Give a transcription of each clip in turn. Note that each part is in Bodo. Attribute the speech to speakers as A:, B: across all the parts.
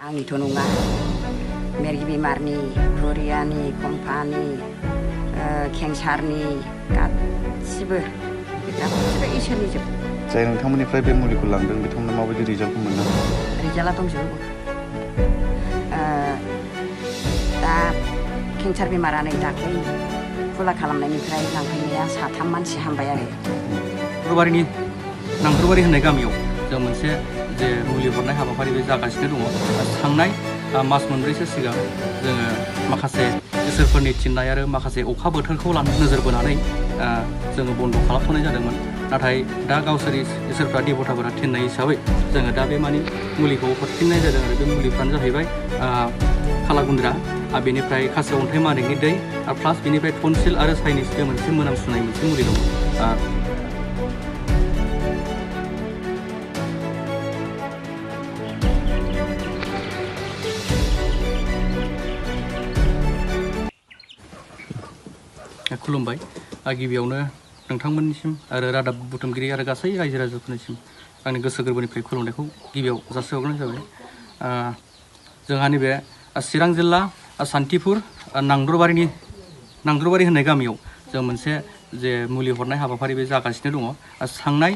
A: आंनिथ' नङा मेरगि बेमारनि खुरियानि कम्पानि केन्सारनि गासिबो इसोरनि जोब
B: जाय नोंथांमोननिफ्राय बे मुलिखौ लांदों बिथांमोना माबायदि रिजाल्टखौ मोननो हादों?
A: रिजाल्टआ दंजोबो दा केन्सार बेमारा नै दाख्लै खुला खालामनायनिफ्राय लांफैनाया 3 मानसि हामबाय आरो
C: नांदुरबारि होननाय गामियाव जों मोनसे जे मुलि हरनाय हाबाफारि बे जागासिनो दङ। थांनाय मास मोनब्रैसो सिगां जोङो माखासे इसोरफोरनि थिननाय आरो माखासे अखा बोथोरखौ नोजोर बोनानै जोङो बन्द खालामथ'नाय जादोंमोन। नाथाय दा गावसोरनि इसोरफ्रा देबथाफोरा थिननाय हिसाबै जोङो दा बे मुलिखौ हरफिननाय जादों आरो बे मुलिफ्रानो जाहैबाय खालागुन्द्रा बेनिफ्राय खासि अन्थाइ मानिकनि दै आरो प्लास बेनिफ्राय टनसिल आरो साइनिस बे मोनसे मोनामसुनाय मोनसे मुलि दङ। खुलुमबाय गिबियावनो नोंथांमोननिसिम आरो रादाब बुथुमगिरि आरो गासै रायजो राजाफोरनिसिम आंनि गोसो गोरबोनिफ्राय खुलुमनायखौ गिबियाव जासिहरनाय जाबाय। जोंहा नैबे चिरां जिल्ला सान्थिपुर नांदुरबारि होननाय गामियाव जों मोनसे जे मुलि हरनाय हाबाफारि बे जागासिनो दङ। थांनाय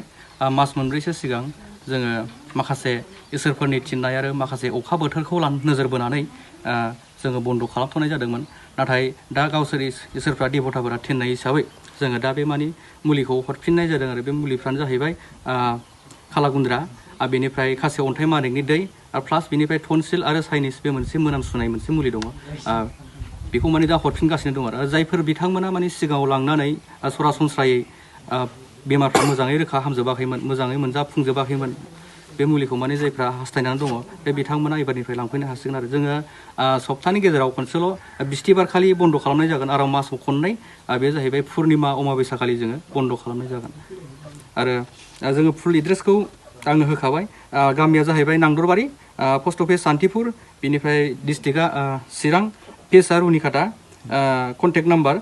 C: मास मोनब्रैसो सिगां जोङो माखासे इसोरफोरनि थिननाय आरो माखासे अखा बोथोरखौ नोजोर बोनानै जोङो बन्द खालामथ'नाय जादोंमोन। नाथाय दा गावसोरनि इसोरफ्रा देबथाफोरा थिननाय हिसाबै जोङो दा बे मुलिखौ हरफिननाय जादों आरो बे मुलिफ्रानो जाहैबाय खालागुन्द्रा बेनिफ्राय खासि अन्थाइ मानिकनि दै आरो प्लास बेनिफ्राय टनसिल आरो साइनिस बे मोनसे मोनामसुनाय मोनसे मुलि दङ। बेखौ दा हरफिनगासिनो दं आरो जायफोर बिथांमोना सिगाङाव लांनानै सरासनस्रायै बेमारफ्रा मोजाङै रोखा हामजोबाखैमोन, मोजाङै मोनजाफुंजोबाखैमोन, बे मुलिखौ जायफ्रा हास्थायनानै दङ बे बिथांमोना एबारनिफ्राय लांफैनो हासिगोन आरो जोङो सप्तानि गेजेराव खनसेल' बिस्थिबार खालि बन्द खालामनाय जागोन आरो मासाव खननै बे जाहैबाय पुर्निमा अमाबैसा खालि जोङो बन्द खालामनाय जागोन। आरो जोङो फुल एड्रेसखौ आङो होखाबाय। गामिया जाहैबाय नांदुरबारि, पस्ट अफिस सान्थिपुर, बेनिफ्राय डिस्ट्रिक्टआ चिरां, पिएचआ रुनिकाटा, कन्टेक्ट नाम्बार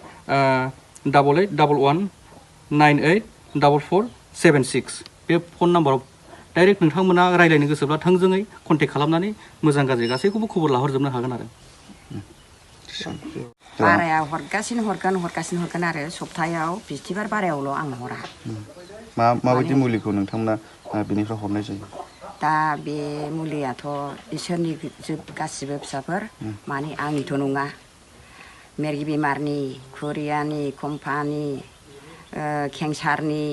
C: 8811984476 बे फन नाम्बाराव डाइरेक्ट नोंथांमोना रायज्लायनो गोसोब्ला थोंजोङै कन्टेक्ट खालामनानै मोजां गाज्रि गासैखौबो खबर लाहरजोबनो हागोन आरो
A: बाराया हरगासिनो हरगोन आरो सप्तायाव बिस्थिबार बारायावल' आं हरा।
B: माबायदि मुलिखौ नोंथांमोना बेनिफ्राय हरनाय जायो?
A: दा बे मुलियाथ' इसोरनि जोब गासिबो फिसाफोर आंनिथ' नङा मेरगि बेमारनि खुरियानि कम्पानि केन्सारनि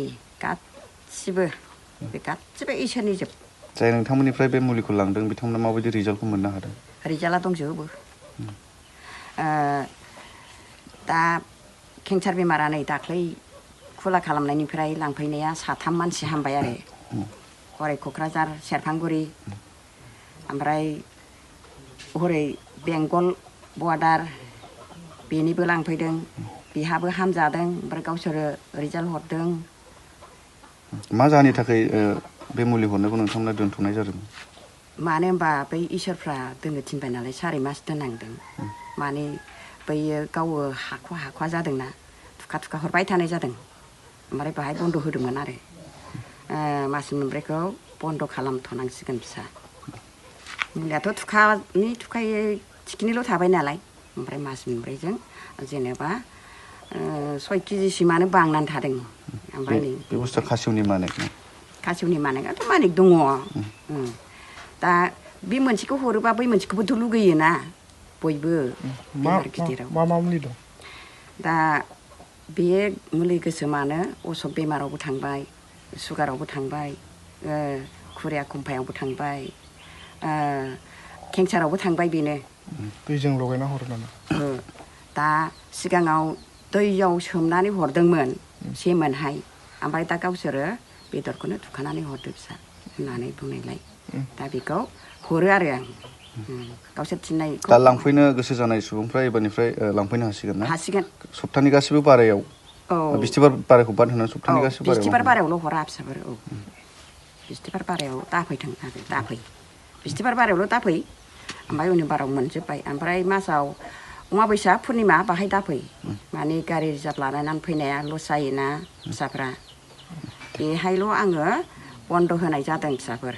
A: गासिबो इसोरनि जोब।
B: जाय नोंथांमोननिफ्राय बे मुलिखौ लांदों बिथांमोना माबायदि रिजाल्टखौ मोननो हादों?
A: रिजाल्टआ दंजोबो दा केन्सार बेमारा नै दाख्लै खुला खालामनायनिफ्राय लांफैनाया 3 मानसि हामबाय आरो हरै क'क्राझार सेरफांगुरि, ओमफ्राय हरै बेंगल बर्डार बेनिबो लांफैदों, बेहाबो हामजादों, ओमफ्राय गावसोरो रिजाल्ट हरदों।
B: मा जाहोननि थाखाय बे मुलि हरनायखौ नोंथांमोना दोनथ'नाय जादों?
A: मानो होनबा बै इसोरफ्रा दोननो थिनबाय नालाय 4 मास दोननांदों। बैयो गावो हाखवा जादोंना, थुखा हरबाय थानाय जादों, ओमफ्राय बाहाय बन्द होदोंमोन आरो मास मोनब्रैखौ बन्द खालामथ'नांसिगोन फिसा। मुलियाथ' थुखायै थिखिनिल' थाबाय नालाय, ओमफ्राय मास मोनब्रैजों जेनेबा 6 केजिसिमानो बांनानै थादों। ओमफ्राय
B: बे बुस्थुआ खासिवनि
A: मानिकआथ' मानिक दङ। दा बे मोनसेखौ हरोबा बै मोनसेखौबोथ' लुगैयोना बयबो। बेमार गिदिराव
D: मा मुलि दं?
A: दा बे मुलि गोसोमानो असक बेमारावबो थांबाय, सुगारावबो थांबाय, खुरिया कम्पायावबो थांबाय, केन्सारावबो थांबाय बेनो।
D: दैजों लगायना हरो नामा?
A: दा सिगाङाव दैयाव सोमनानै हरदोंमोन सेमोनहाय, ओमफ्राय दा गावसोरो बेदरखौनो थुखानानै हरदो फिसा होननानै बुंनायलाय दा बेखौ हरो आरो आं गावसोर थिननायखौ।
B: दा लांफैनो गोसो जानाय सुबुंफ्रा एबारनिफ्राय लांफैनो हासिगोन ना?
A: हासिगोन।
B: सप्तानि गासिबो बारायाव बिस्थिबार बारायखौ बाद होनानै सप्तानि गासिबो
A: बिस्थिबार बारायावल' हरा फिसाफोर। बिस्थिबार बारायाव दाफैथों आरो दाफै बिस्थिबार बारायावल' दाफै, ओमफ्राय उननि बाराव मोनजोब्बाय। ओमफ्राय मासाव अमाबैसा पुर्निमा बाहाय दाफै, गारि रिजार्भ लानानै फैनाया लस जायोना फिसाफ्रा, बेहायल' आङो बन्द होनाय जादों फिसाफोर।